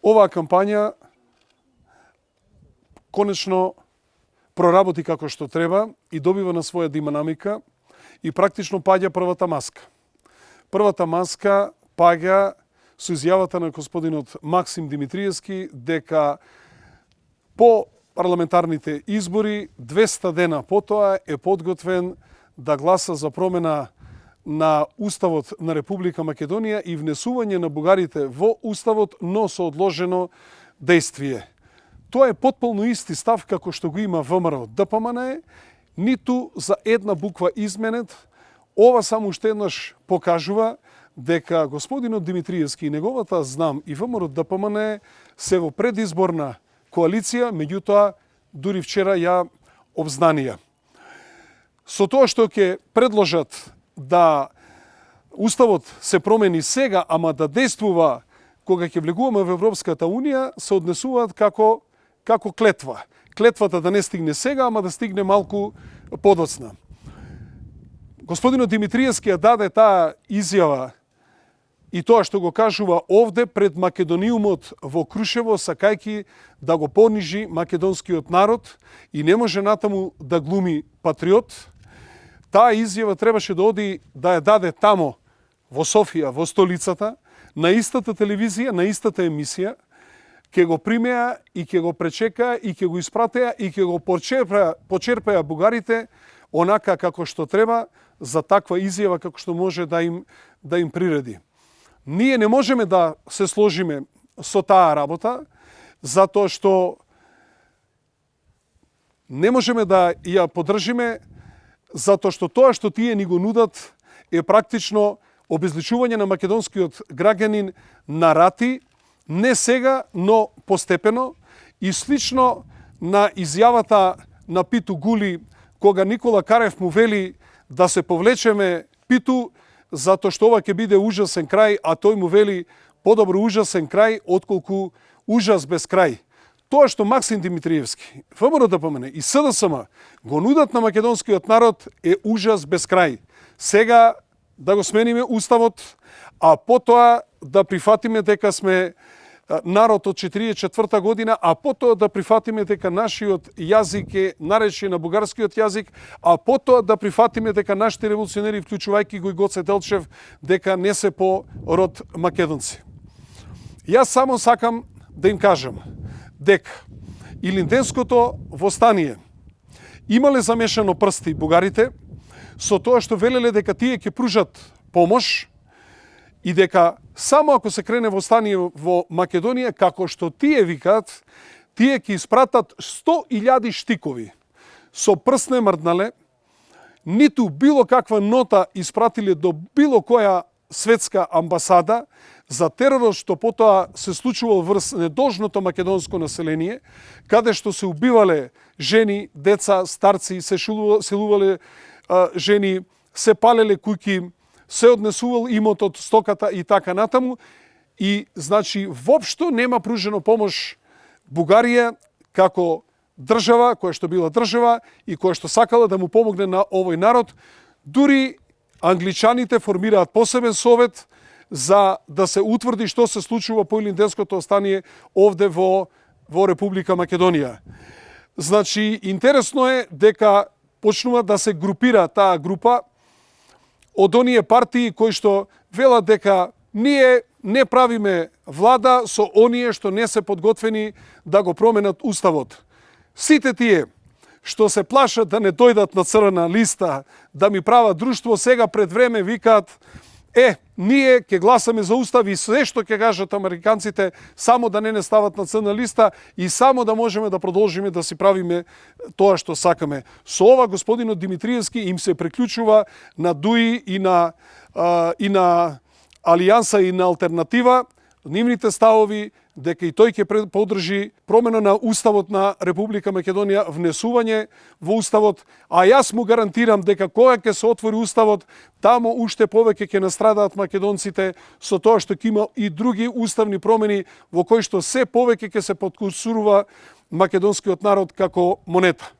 Оваа кампања конечно проработи како што треба и добива на своја динамика и практично паѓа првата маска. Првата маска паѓа со изјавата на господинот Максим Димитриевски дека по парламентарните избори 200 дена потоа е подготвен да гласа за промена на Уставот на Република Македонија и внесување на бугарите во Уставот, но со одложено действие. Тоа е потполно исти став како што го има ВМРО ДПМН, ниту за една буква изменет. Ова само уште еднаш покажува дека господинот Димитриевски и неговата знам и ВМРО ДПМН се во предизборна коалиција, меѓутоа дури вчера ја обзнанија. Со тоа што ќе предложат да Уставот се промени сега, ама да действува кога ќе влегуваме во Европската Унија, се однесуваат како клетва. Клетвата да не стигне сега, ама да стигне малку подоцна. Господинот Димитриевски ја даде таа изјава и тоа што го кажува овде пред Македониумот во Крушево, сакајки да го понижи македонскиот народ и не може натаму да глуми патриот. Таа изјава требаше да оди да ја даде тамо, во Софија, во столицата, на истата телевизија, на истата емисија, ќе го примеа и ќе го пречекаа и ќе го испратеа и ќе го почерпеа бугарите онака како што треба за таква изјава како што може да им приреди. Ние не можеме да се сложиме со таа работа, затоа што не можеме да ја поддржиме, затоа што тоа што тие ни го нудат е практично обезличување на македонскиот граѓанин на рати, не сега, но постепено, и слично на изјавата на Питу Гули, кога Никола Карев му вели да се повлечеме, Питу, затоа што ова ќе биде ужасен крај, а тој му вели подобро ужасен крај отколку ужас без крај. Тоа што Максим Димитриевски, ВМРО ДПМН и СДСМ го нудат на македонскиот народ е ужас без крај. Сега да го смениме Уставот, а потоа да прифатиме дека сме народ од 44 година, а потоа да прифатиме дека нашиот јазик е наречен на бугарскиот јазик, а потоа да прифатиме дека нашите револуционери, вклучувајќи го и Гоце Делчев, дека не се по род македонци. Јас само сакам да им кажам дека Илинденското востание имале замешано прсти бугарите со тоа што велеле дека тие ќе пружат помош и дека само ако се крене востание во Македонија, како што тие викаат, тие ќе испратат 100.000 штикови. Со прст не мрднале, ниту било каква нота испратиле до било која светска амбасада за теророт што потоа се случувал врз недолжното македонско население, каде што се убивале жени, деца, старци, се силувале жени, се палеле куќи, се однесувал имотот, стоката и така натаму. И, значи, воопшто нема пружено помош Бугарија како држава, која што била држава и која што сакала да му помогне на овој народ. Дури англичаните формираат посебен совет за да се утврди што се случува по Илинденското востание овде во Република Македонија. Значи, интересно е дека почнува да се групира таа група од оние партии кои што велат дека ние не правиме влада со оние што не се подготвени да го променат Уставот. Сите тие што се плашат да не дојдат на црвена листа, да ми прават друштво, сега пред време викаат ние ќе гласаме за Устав и се што ќе кажат американците, само да не стават на црна листа и само да можеме да продолжиме да си правиме тоа што сакаме. Со ова господинот Димитриевски им се приклучува на ДУИ и на Алијанса и на Алтернатива, нивните ставови дека и тој ќе поддржи промена на Уставот на Република Македонија, внесување во Уставот, а јас му гарантирам дека кога ќе се отвори Уставот, тамо уште повеќе ќе настрадаат македонците со тоа што ќе има и други уставни промени во кои што се повеќе ќе се подкурсурува македонскиот народ како монета.